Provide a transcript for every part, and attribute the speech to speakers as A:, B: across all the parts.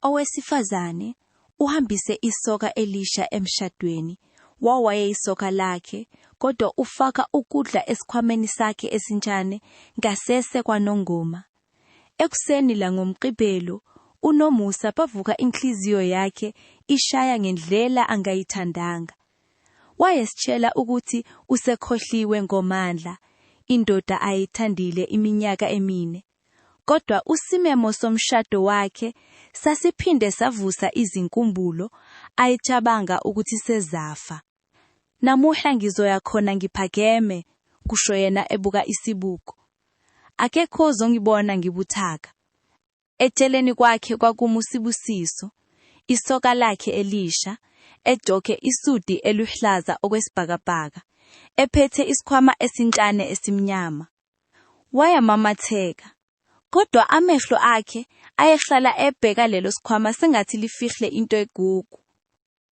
A: Owesifazane uhambise isoka elisha emshadweni wawayeyisoka lakhe kodwa ufaka ukudla esikhwameni sakhe esincane ngasese KwaNongoma. Ekuseni langoMgqibelo, uNomusa bavuka inhliziyo yakhe ishaya ngendlela angayithandanga. Wayesitshela ukuthi usekhohliwe ngoMandla, indoda ayithandile iminyaka emine. Kodwa usimemo somshado wakhe sasiphinde savusa izinkumbulo ayecabanga ukuthi sezafa. Namuhla ngizoya khona ngiphakeme, kusho yena ebuka isibuko. Akekho ozongibona ngibuthaka. Eceleni kwakhe kwakumi uSibusiso, isoka lakhe elisha, egqoke isudi eluhlaza okwesibhakabhaka, ephethe isikhwama esincane esimnyama. Wayamamatheka, kodwa amehlo akhe ayehlala ebheka lelo sikhwama sengathi lifihle into egugu.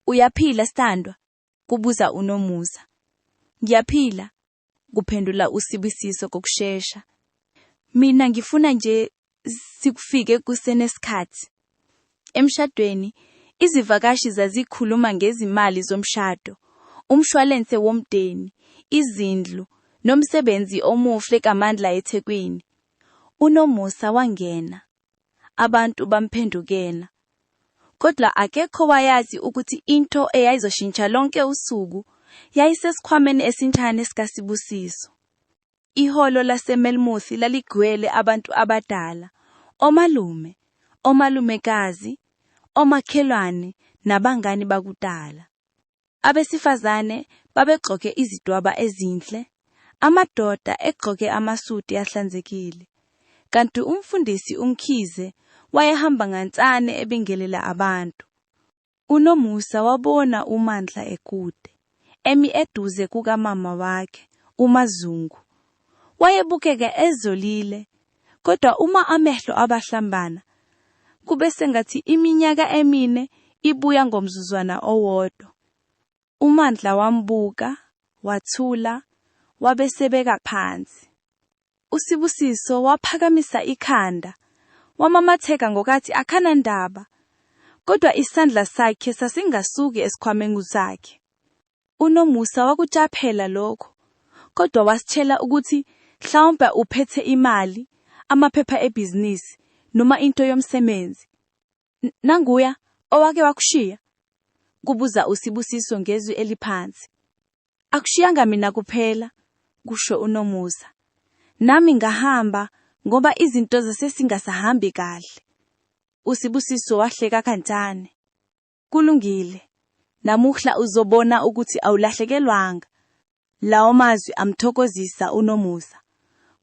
A: Uyaphila sithandwa? Kubuza uNomusa. Ngiyaphila, kuphendula uSibusiso ngokushesha. Mina ngifuna nje sikufike kusenesikhathi. Emshadweni, izivakashi zazikhuluma ngezimali zomshado, umshwalense womndeni, izindlu, nomsebenzi omuhle kaMandla eThekwini. UNomusa wangena. Abantu bamphendukela. Kodwa akekho wayazi ukuthi into eyayizoshintsha lonke usuku yayisesikhwameni esincane sikaSibusiso. Ihholo laseMelmoth laligcwele abantu abadala, omalume, omalumekazi, omakhelwane nabangani bakudala. Abesifazane babegqoke izidwaba ezinhle, amadoda egqoke amasudi ahlanzekile. Kanti umfundisi uMkhize wayehamba kancane ebingelela abantu. UNomusa wabona uMandla ekude, emi eduze kukamama wakhe, uMaZungu. Wayebukeka ezolile, kodwa uma amehlo abahlambana, kube sengathi iminyaka emine ibuya ngomzuzwana owodwa. UMandla wambuka, wathula, wabe esebeka phansi. USibusiso waphakamisa ikhanda, wamamatheka ngokathi akanandaba, kodwa isandla sakhe sasingasuki esikhwameni sakhe. UNomusa wakuqaphela lokho, kodwa wasitshela ukuthi mhlawumbe uphethe imali, amaphepha ebhizinisi noma into yomsebenzi. Nanguya owake wakushiya? Kubuza uSibusiso ngezwi eliphansi. Akushiyanga mina kuphela, kusho uNomusa. Nami ngahamba ngoba izinto zasesingasahambi kahle. USibusiso wahleka kancane. Kulungile. Namuhla uzobona ukuthi awulahlekelwanga. Lawo mazwi amthokozisa uNomusa.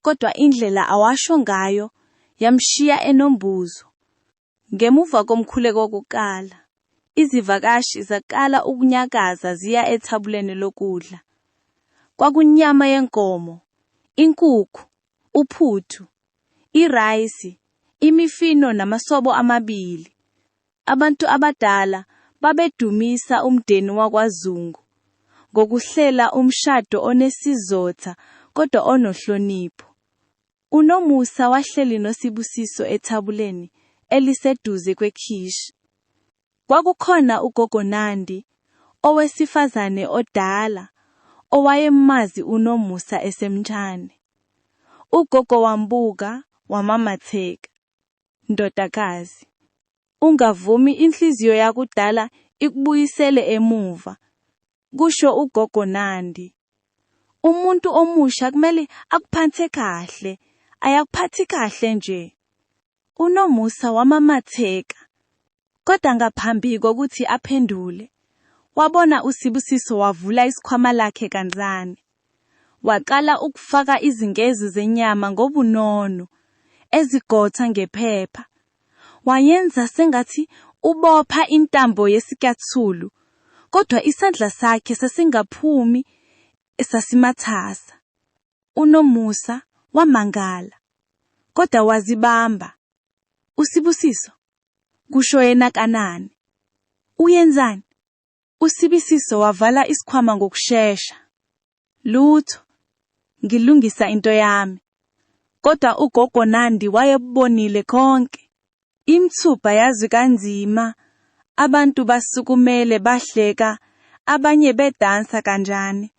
A: Kodwa indlela awasho ngayo yamshiya enombuzo. Ngemuva komkhuleko wokuqala, izivakashi zaqala ukunyakaza ziya ethabuleni lokudla. Kwakunyama yenkomo, inkukhu, uphuthu, irayisi, imifino namasobo amabili. Abantu abadala babedumisa umndeni wakwaZungu ngokuhlela umshado onesizotha kodwa onohlonipho. UNomusa wahleli noSibusiso ethabuleni eliseduze kwekhishi. Kwakukhona uGogo Nandi, owesifazane odala, owayemazi uNomusa esemncane. Ugogo wambuka, wamamatheka. Ndodakazi, ungavumi inhliziyo yakudala ikubuyisele emuva, kusho uGogo Nandi. Umuntu omusha kumele akuphathe kahle, ayakuphathi kahle nje. UNomusa wamamatheka. Kodwa ngaphambi kokuthi aphendule, wabona uSibusiso wavula isikhwama lakhe kancane. Waqala ukufaka izingezu zenyama ngobunono, ezigotha ngephepha. Wayenza sengathi ubopha intambo yesicathulo, kodwa isandla sakhe sasingaphumi esasimathasa. UNomusa wamangala, kodwa wazibamba. USibusiso, kusho yena kanane. Uyenzani? USibusiso wavala isikhwama ngokushesha. Lutho, ngilungisa into yami. Kodwa uGogo Nandi wayebonile konke.
B: Imthubha yazwi kanzima, abantu basukumele bahleka, abanye bedansa kanjani.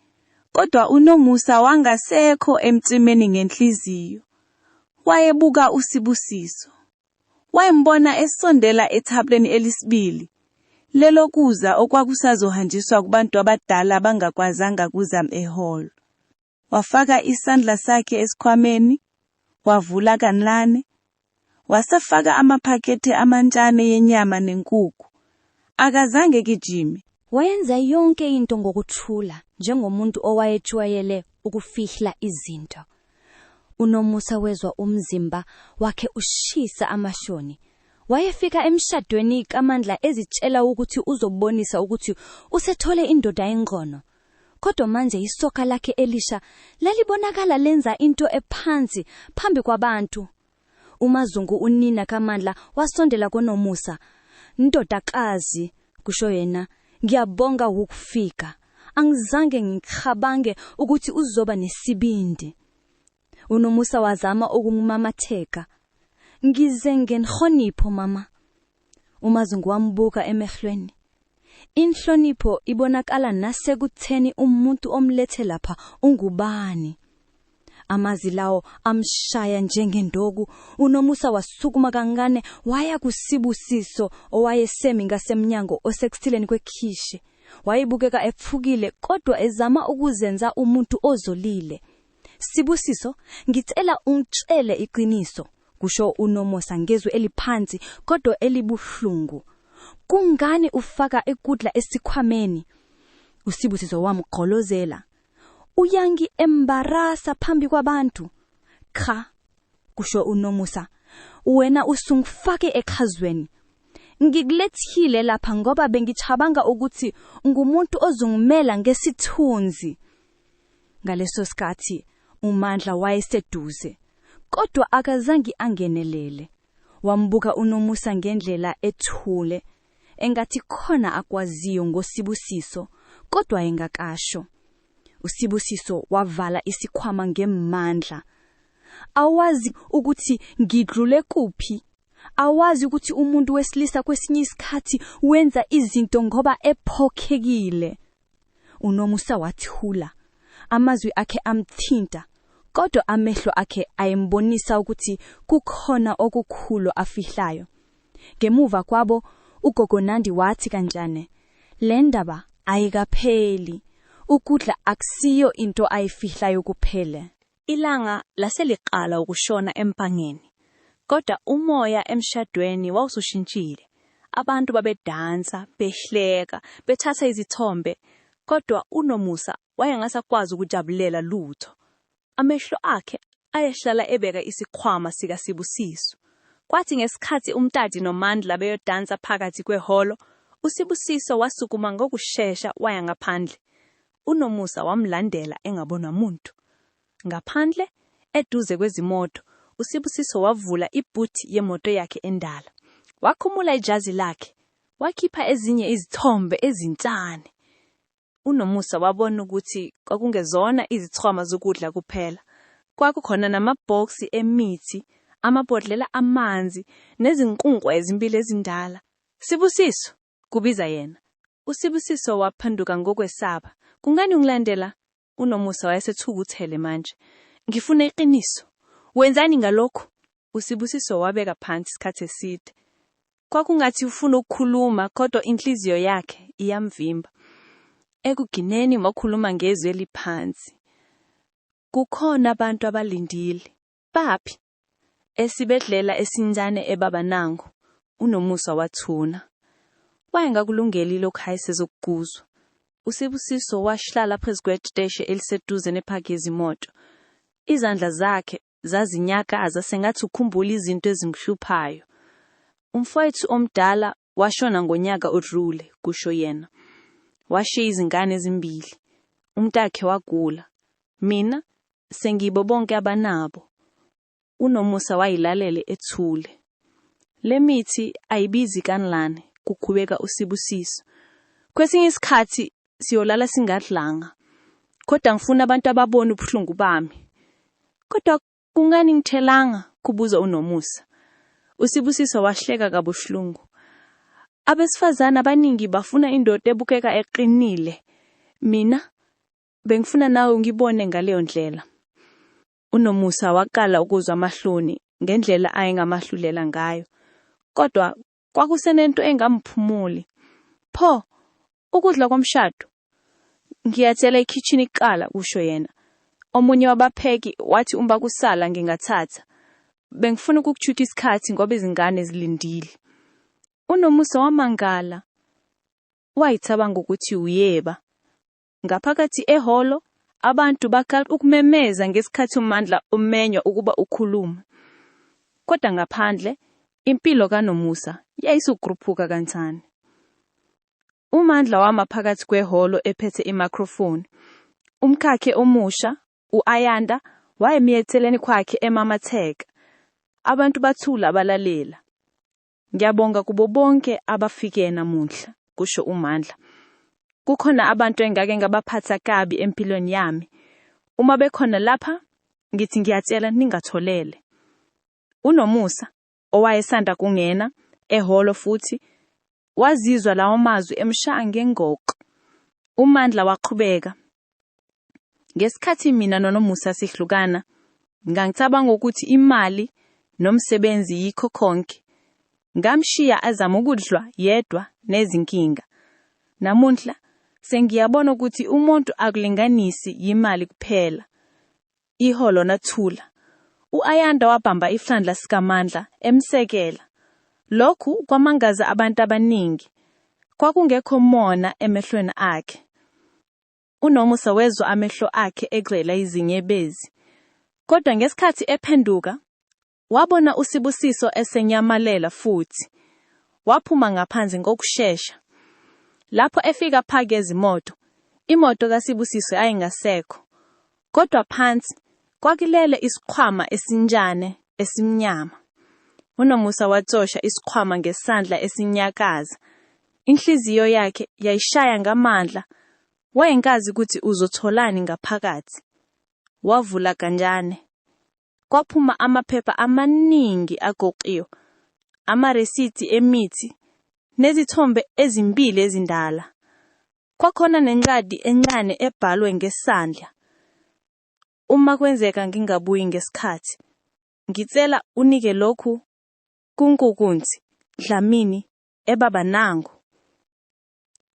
B: Kodwa uNomusa wangasekho emcimini ngenhliziyo. Wayebuka uSibusiso. Wayembona esondela ethapleni elisibili, lelo kuza okwakusazohanjiswa kubantu abadala abangakwazanga kuza ehholo. Wafaka isandla sakhe esikhwameni, wavula kancane, wasefaka amaphakethe amancane yenyama nenkukhu. Akazange gijime.
C: Wayenza yonke into ngokuthula njengomuntu owayejwayele ukufihla izinto. UNomusa wezwa umzimba wakhe ushisa amashoni. Wayefika emshadweni kaMandla ezitshela ukuthi uzobonisa ukuthi usethole indoda engcono. Kodwa manje isoka lakhe elisha lalibonakala lenza into ephansi phambi kwabantu. UMazungu unina kaMandla wasondela kuNomusa. Ndodakazi, kusho yena, ngiyabonga ukufika. Angizange ngicabange ukuthi uzoba nesibindi. UNomusa wazama ukumamatheka. Ngize ngenhlonipho mama. UMazungu wambuka emehlweni. Inhlonipho ibonakala nasekutheni umuntu omlethe lapha ungubani. Amazwi lawo amshaya njengenduku. UNomusa wasukuma kancane waya kuSibusiso owayesemi ngasemnyango osekusileni kwekhishi. Wayebukeka ethukile kodwa ezama ukuzenza umuntu ozolile. Sibusiso, ngicela ungitshele iqiniso, kusho uNomusa ngezwi eliphansi kodwa elibuhlungu. Kungani ufaka ukudla esikhwameni? USibusiso wamgolozela. Uyangi-embarrassa phambi kwabantu. Cha, kusho uNomusa. Wena usungifake ehlazweni. Ngikulethile lapha ngoba bengicabanga ukuthi ngumuntu ozongimela ngesithunzi. Ngaleso sikhathi uMandla wayeseduze, kodwa akazange angenelele. Wambuka uNomusa ngendlela ethule, engathi khona akwaziyo ngoSibusiso, kodwa engakasho. USibusiso wavala isikhwama ngemandla. Awazi ukuthi ngidlule kuphi. Awazi ukuthi umuntu wesilisa kwesinye isikhathi wenza izinto ngoba ephoqekile. UNomusa wathula. Amazwi akhe amthinta, kodwa amehlo akhe ayembonisa ukuthi kukhona okukhulu afihlayo. Ngemuva kwabo, uGogo Nandi wathi kanjane, le ndaba ayikapheli. Ukudla akusiyo into ayifihlayo kuphela.
A: Ilanga laseliqala ukushona empangeni. Kodwa umoya emshadweni wawusushintshile. Abantu babedansa, behleka, bethatha izithombe, kodwa uNomusa wayengasakwazi ukujabulela lutho. Amehlo akhe ayehlala ebeka isikhwama sikaSibusiso. Kwathi ngesikhathi uMtati noMandla beyodansa phakathi kwehholo, uSibusiso wasukuma ngokushesha waya ngaphandle. UNomusa wamlandela engabonwa muntu. Ngaphandle, eduze kwezimoto, uSibusiso wavula ibhuthi yemoto yakhe endala. Wakhumula ijazi lakhe, wakhipha ezinye izithombe ezincane. UNomusa wabona ukuthi kwakungezona izikhwama zokudla kuphela. Kwakukhona namabhoksi emithi, amabhodlela amanzi, nezinkukhu ezimbili ezindala. Sibusiso, kubiza yena. USibusiso waphenduka ngokwesaba. Kungani ungilandela? UNomusa wayesethukuthele manje. Ngifuna iqiniso. Wenzani ngalokhu? USibusiso wabeka phansi isikhathi eside. Kwakungathi ufuna ukukhuluma kodwa inhliziyo yakhe iyamvimba. Ekugcineni wakhuluma ngezwi eliphansi. Kukhona abantu abalindile. Baphi? Esibhedlela esincane eBabanango. UNomusa wathuna. Wayengakulungeli lokhu ayesezokuzwa. USibusiso wahlala phezu kweteshe eliseduze nephaki yezimoto. Izandla zakhe zazinyakaza sengathi ukhumbula izinto ezimhluphayo. Umfowethu omdala washona ngonyaka odlule, kusho yena. Washiya izingane ezimbili. Umntakhe wagula. Mina sengibo bonke abanabo. UNomusa wayilalele ethule. Le mithi ayibizi kanlane, kuqhubeka uSibusiso. Kwesinye isikhathi siyolala singadlanga. Kodwa ngifuna abantu ababone ubuhlungu bami. Kodwa kungani ngithelanga? Kubuza uNomusa.
B: USibusiso wahleka kabuhlungu. Abesifazane abaningi bafuna indoda ebukeka eqinile. Mina bengifuna nawe ungibone ngaleyo ndlela. UNomusa waqala ukuzwa amahloni ngendlela ayengamahlulela ngayo. Kodwa kwakusenento engamphumuli. Pho, ukudla komshado? Ngiyatshela ekhishini kuqala, kusho yena. Omunye wabapheki wathi uma kusala ngingathatha. Bengifuna ukukuchitha isikhathi ngoba izingane zilindile. UNomusa wamangala. Wayicabanga ukuthi uyeba. Ngaphakathi ehholo, abantu baqala ukumemeza ngesikhathi uMandla umenywa ukuba ukhulume. Kodwa ngaphandle, impilo kaNomusa yayisugruphuka kancane. UMandla wama phakathi kwehholo ephethe imakrofoni. Umkhakhe omusha, u-Ayanda, wayemi eceleni kwakhe emamatheka. Abantu bathula balalela. Ngiyabonga kubo bonke abafike namuhla, kusho uMandla. Kukhona abantu engake ngabaphatha kabi empilweni yami. Uma bekhona lapha, ngithi ngiyatshela ningatholele. UNomusa, owayesanda kungena ehholo futhi, wazizwa lawo mazwi emshaya ngengoxo. UMandla waqhubeka. Ngesikhathi mina noNomusa sihlukana, ngangicabanga ukuthi imali nomsebenzi yikho konke. Ngamshiya azama ukudlwa yedwa nezinkinga. Namuhla sengiyabona ukuthi umuntu akulinganisi yimali kuphela. Ihholo lathula. U-Ayanda wabamba isandla sikaMandla emsekela. Lokhu kwamangaza abantu abaningi. Kwakungekho mona emehlweni akhe. UNomusa wezwa amehlo akhe egcwele izinyembezi. Kodwa ngesikhathi ephenduka, wabona uSibusiso esenyamalela futhi. Waphuma ngaphansi ngokushesha. Lapho efika phake ezimoto, imoto kaSibusiso yayingasekho. Kodwa phansi kwakulele isikhwama esincane esimnyama. UNomusa watsosha isikhwama ngesandla esinyakaza. Inhliziyo yakhe yayishaya ngamandla. Wayengazi ukuthi uzotholani ngaphakathi. Wavula kanjane. Kwaphuma amaphepha amaningi agoqiwe, amaresiti emithi, nezithombe ezimbili ezindala. Kwakhona nencwadi encane ebhalwe ngesandla. Uma kwenzeka ngingabuyi ngesikhathi, ngicela unike lokhu kuNkunzi Dlamini eBabanango.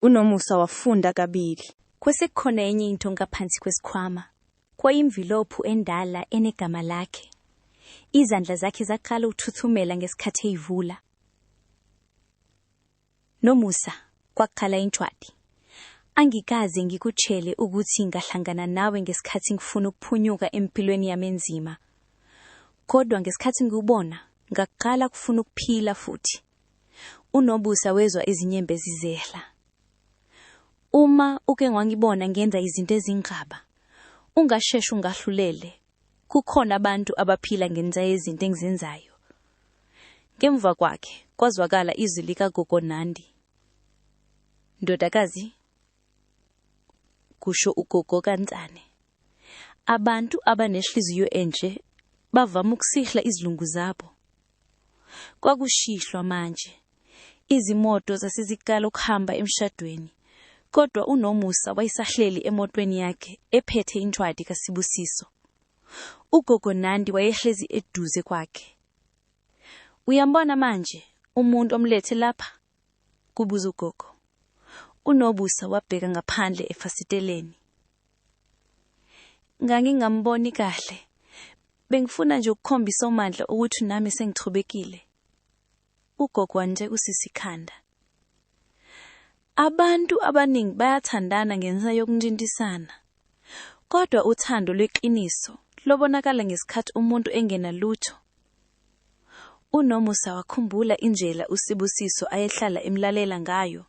B: UNomusa wafunda kabili.
D: Kwasekukhona enye into ngaphansi kwesikhwama. Kwayimvilophu endala enegama lakhe. Izandla zakhe zaqala ukuthuthumela ngesikhathi eyivula. Nomusa, kwaqala incwadi. Angikaze ngikutshele ukuthi ngahlangana nawe ngesikhathi ngifuna ukuphunyuka empilweni yami enzima. Kodwa ngesikhathi ngiwubona, ngaqala ukufuna ukuphila futhi. UNobusa wezwa izinyembezi zehla. Uma uke wangibona ngenza izinto ezingaba, ungasheshi ungahlulele. Kukhona abantu abaphila ngenxa yezinto engizenzayo. Ngemva kwakhe kwazwakala izwi likaGogo Nandi. Ndodakazi, kusho ugogo kancane. Abantu abanehliziyo enje bavama ukusihla izilungu zabo. Kwakushihlwa manje. Izimoto zaseziqala ukuhamba emshadweni. Kodwa uNomusa wayesahleli emotweni yakhe ephethe incwadi kaSibusiso. Ugogo Nandi wayehlezi eduze kwakhe. Uyambona manje umuntu omlethe lapha? Kubuza ugogo. UNobusa wabheka ngaphandle efasiteleni. Ngangingamboni kahle. Bengifuna nje ukukhombisa uMandla ukuthi nami sengithobekile. Ugogo wanje usisikhanda. Abantu abaningi bayathandana ngenxa yokuncintisana. Kodwa uthando lweqiniso lobonakala ngesikhathi umuntu engenalutho. UNomusa wakhumbula indlela uSibusiso ayehlala emlalela ngayo,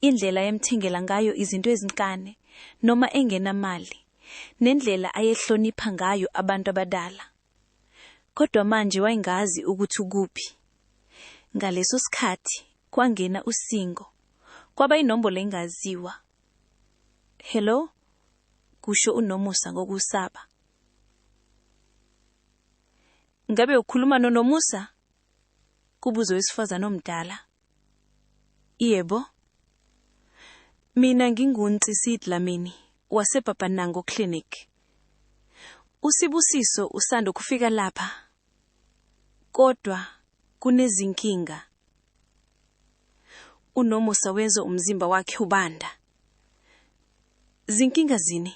D: indlela ayemthengela ngayo izinto ezincane noma engenamali, nendlela ayehlonipha ngayo abantu abadala. Kodwa manje wayengazi ukuthi ukuphi. Ngaleso sikhathi kwangena usingo. Kwaba inombolo engaziwa. Hello? Kusho uNomusa ngokusaba. Ngabe ukhuluma noNomusa? Kubuza owesifazane omdala. Yebo. Mina nginguNtsisi Dlamini waseBabanango Clinic. USibusiso usanda kufika lapha. Kodwa kunezinkinga. UNomusa wezwa umzimba wakhe ubanda. Zinkinga zini?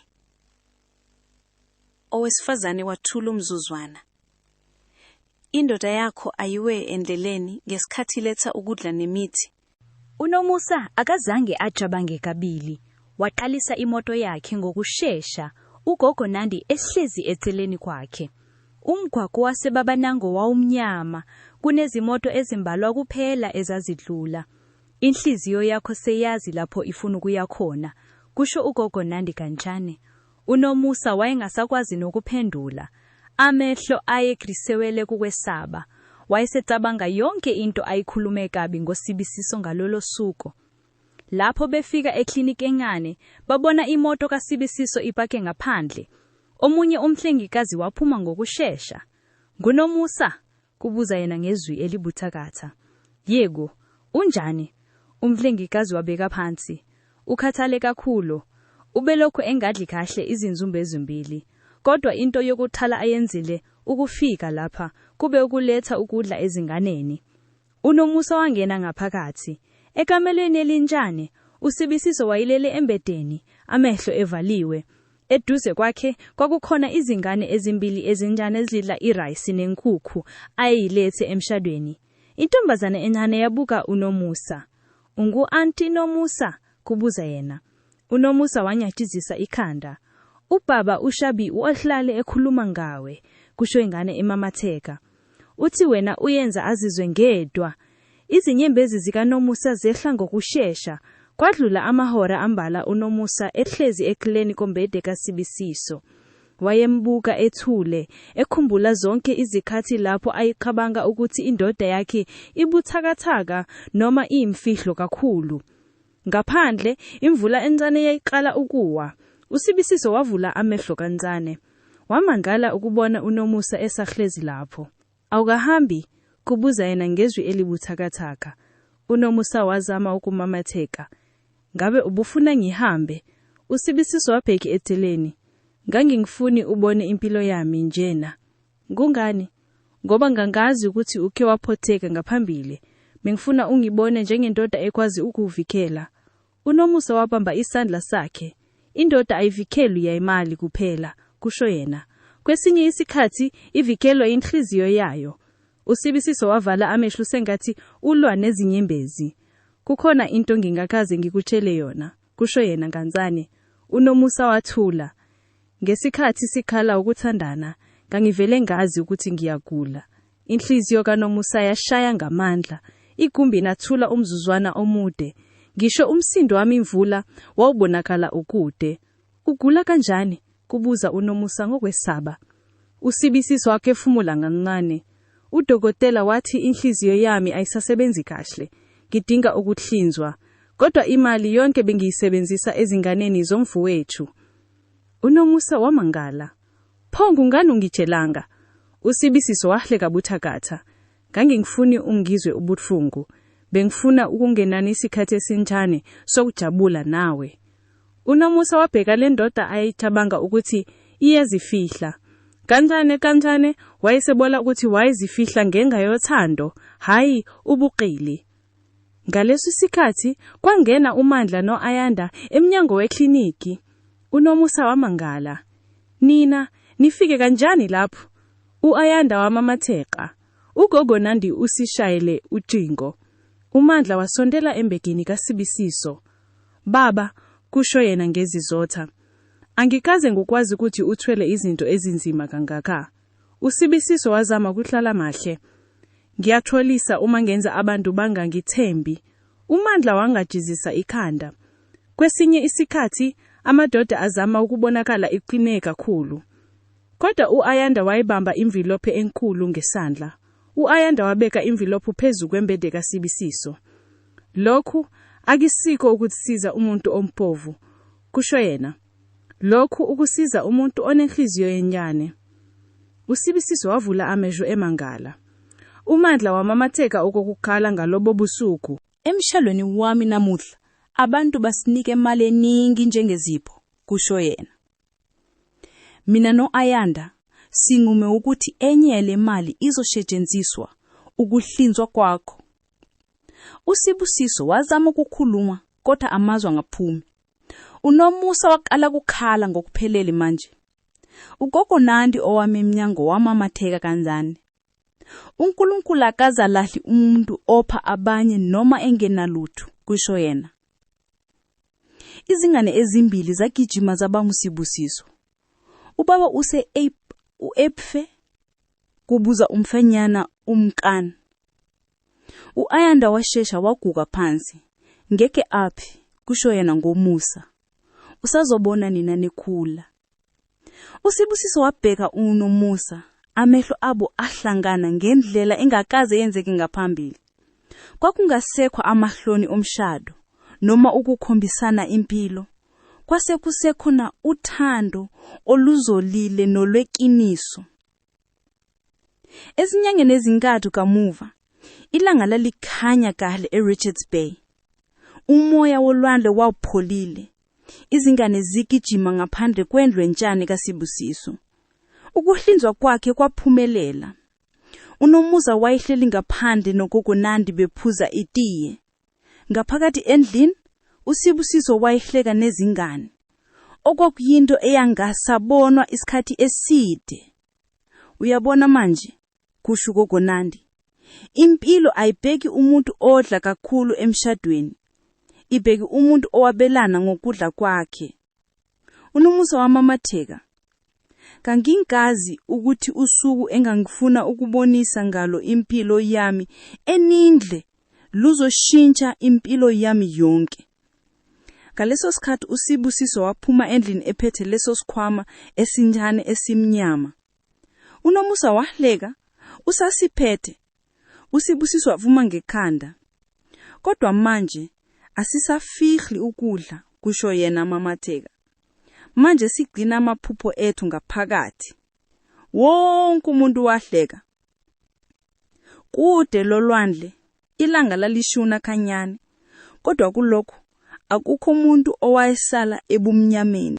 D: Owesifazane wathula umzuzwana. Indoda yakho ayiwe endleleni ngesikhathi iletha ukudla nemithi.
E: UNomusa akazange acabange kabili. Waqalisa imoto yakhe ngokushesha, uGogo Nandi ehlezi eceleni kwakhe. Umgwaqo waseBabanango wawumnyama, kunezimoto ezimbalwa kuphela ezazidlula. Inhliziyo yakho seyazi lapho ifuna ukuya khona, kusho uGogo Nandi kancane. UNomusa wayengasakwazi nokuphendula. Amehlo ayegcwele ukwesaba. Wayesecabanga yonke into ayikhulume kabi ngoSibisiso ngalolo suku. Lapho befika ekliniki encane, babona imoto kaSibisiso ipake ngaphandle. Omunye umhlengikazi waphuma ngokushesha. "NguNomusa?" kubuza yena ngezwi elibuthakatha. "Yebo, unjani?" Umhlengikazi wabeka phansi. "Ukhathale kakhulu. Ubelokhu engadli kahle izinsuku ezimbili. Kodwa into yokuqala ayenzile ukufika lapha kube ukuletha ukudla ezinganeni." UNomusa wangena ngaphakathi. Ekamelweni elincane, uSibisiso wayelele embhedeni, amehlo evaliwe. Eduze kwakhe kwakukhona izingane ezimbili ezincane ezidla irayisi nenkukhu ayeyilethe emshadweni. Intombazane encane yabuka uNomusa. "Ungu-Anti Nomusa?" kubuza yena. UNomusa wanyakazisa ikhanda. "Ubaba uShabi uhlale ekhuluma ngawe," kusho ingane emamatheka. "Uthi wena uyenza azizwe ngedwa." Izinyembezi zikaNomusa zehla ngokushesha. Kwadlula amahora ambalwa uNomusa ehlezi eceleni kombhede kaSibisiso. Wayembuka ethule, ekhumbula zonke izikhathi lapho ayecabanga ukuthi indoda yakhe ibuthakathaka noma iyimfihlo kakhulu. Ngaphandle, imvula encane yayiqala ukuwa. USibisiso wavula amehlo kancane. Wamangala ukubona uNomusa esahlezi lapho. "Awukahambi?" kubuza yena ngezwi elibuthakathaka. UNomusa wazama ukumamatheka. "Ngabe ubufuna ngihambe?" USibisiso wabheka eceleni. "Ngangingifuni ubone impilo yami njena." "Kungani?" "Ngoba ngangazi ukuthi uke waphoxeka ngaphambili. Bengifuna ungibone njengendoda ekwazi ukuvikela." UNomusa wabamba isandla sakhe. "Indoda ayivikelwa imali kuphela," kusho yena. "Kwesinye isikhathi ivikelwa inhliziyo yayo." USibisiso wavala amehlo sengathi ulwa nezinyembezi. "Kukhona into ngingakaze ngikutshele yona," kusho yena kancane. UNomusa wathula. "Ngesikhathi siqala ukuthandana, ngangivele ngazi ukuthi ngiyagula." Inhliziyo kaNomusa yashaya ngamandla. Igumbi lathula umzuzwana omude. Ngisho umsindo wemvula wawubonakala ukude. "Ugula kanjani?" kubuza uNomusa ngokwesaba. USibisiso waphefumula kancane. "Udokotela wathi inhliziyo yami ayisasebenzi kahle. Ngidinga ukuhlinzwa. Kodwa imali yonke bengiyisebenzisa ezinganeni zomfowethu." UNomusa wamangala. "Pho kungani ungitshelanga?" USibisiso wahleka buthakatha. "Ngangingifuni ungizwe ubuhlungu. Bengifuna ukungenani isikhathi esincane sokujabula nawe." UNomusa wabheka le ndoda ayicabanga ukuthi iyazifihla. Kancane kancane wayesebona ukuthi wayezifihla ngenxa yothando, hhayi ubuqili. Ngaleso sikhathi kwangena uMandla no-Ayanda emnyango wekliniki. UNomusa wamangala. "Nina, nifike kanjani lapho?" U-Ayanda wamamatheka. "Ugogo Nandi usishayele ucingo." UMandla wasondela embhedeni kaSibisiso. "Baba," kusho yena ngezizotha. "Angikaze ngikwazi ukuthi uthwele izinto ezinzima kangaka." USibisiso wazama ukuhlala mahle. "Ngiyaxolisa uma ngenza abantu bangangithembi." UMandla wanyakazisa ikhanda. "Kwesinye isikhathi amadoda azama ukubonakala eqine kakhulu." Kodwa u-Ayanda wayibamba imvilophi enkulu ngesandla. U-Ayanda wabeka imvilophi phezu kwembhede kaSibisiso. "Lokhu akusikho ukusiza umuntu ompofu," kusho yena. "Lokhu ukusiza umuntu onenhliziyo encane." USibisiso wavula amehlo emangala.
F: UMandla wamamatheka okokuqala ngalobo busuku.
G: Emshadweni wami namuhla, abantu basinike imali eningi njengezipho, kusho yena. Mina no-Ayanda sinqume ukuthi enye yale mali izosetshenziswa ukuhlinzwa kwakho. USibusiso wazama ukukhuluma kodwa amazwi angaphumi. UNomusa waqala kukhala ngokuphelele manje. Ugogo Nandi owami emnyango wamamatheka kanzane. UNkulunkulu akazalahli umuntu opha abanye noma engenalutho, kusho yena. Izingane ezimbili zagijima zabanguSibusiso. Ubaba use uEpfe? Kubuza umfanyana umkana. U-Ayanda washesha waguka phansi. Ngeke aphi, kusho yena ngomusa. Usazobona nina nikhula. USibusiso wabheka uNomusa, amehlo abo ahlangana ngendlela engakaze yenzeke ngaphambili. Kwakungasekho amahloni omshado noma ukukhombisana impilo. Kwase kusekhona uthando oluzolile nolweqiniso. Ezinyangeni ezintathu kamuva, ilanga lalikhanya kahle eRichards Bay. Umoya wolwandle wawupholile. Izingane zigijima ngaphandle kwendlu entshane kaSibusiso. Ukuhlinzwa kwakhe kwaphumelela. UNomusa wayehleli ngaphandle nogogo Nandi bephuza itiye. Ngaphakathi endlini, uSibusiso wayehleka nezingane. Okwakuyinto eyangasabonwa isikhathi eside. Uyabona manje, kusho ugogo Nandi. Impilo ayibheki umuntu odla kakhulu emshadweni. Ibheki umuntu owabelana ngokudla kwakhe. UNomusa wamamatheka. Kangingazi ukuthi usuku engangifuna ukubonisa ngalo impilo yami enindle luzoshintsha impilo yami yonke. Ngaleso sikhathi uSibusiso waphuma endlini ephethe leso sikhwama esincane esimnyama. UNomusa wahleka, usasiphethe. USibusiso wavuma ngekhanda. Kodwa manje asisafihli ukudla, kusho yena mamatheka. Manje sigcina amaphupho ethu ngaphakathi. Wonke umuntu wahleka. Kude lolwandle, ilanga lalishuna kancane, kodwa kulokhu akukho umuntu owayesala ebumnyameni.